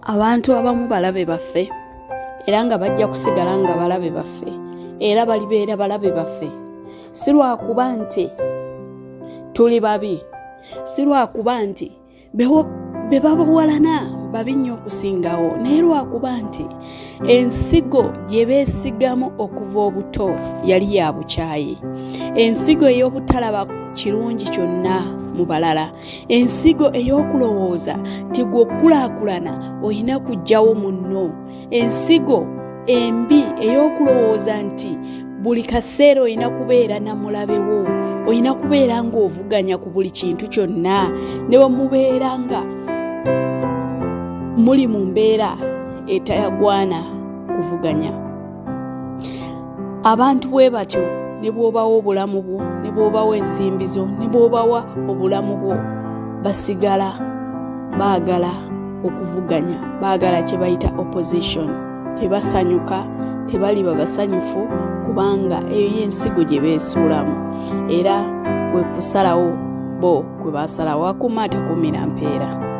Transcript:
Abantu abamu balabe baffe era nga bajja kusigala nga balabe baffe era balibeera balabe baffe, si lwakuba nti tuli babi, si lwakuba nti be babawalana babi nnyo okusingawo, naye lwakuba nti ensigo gye beesigamu okuva obuto yali ya bukyayi, ensigo ey'obutalaba kirungi kyonna mu balala, ensigo ey'okulowooza nti gwe okukulaakulana olina kuggyawo munno, ensigo embi ey'okulowooza nti buli kaseera olina kubeera na mulabe wo, olina kubeera ng'ovuganya ku buli kintu kyonna, ne bwe mubeera nga muli mu mbeera etayagwana kuvuganya. Abantu bwe batyo ne bw'obawa obulamu bwo, ne bw'obawa ensimbi zo, ne bw'obawa obulamu bwo, basigala baagala okuvuganya, baagala kye bayita opposition. Tebasanyuka, tebaliba basanyufu, kubanga eyo y'ensigo gye beesuulamu, era kwe kusalawo bo kwe baasalawo. Akuuma atakuumira mpeera.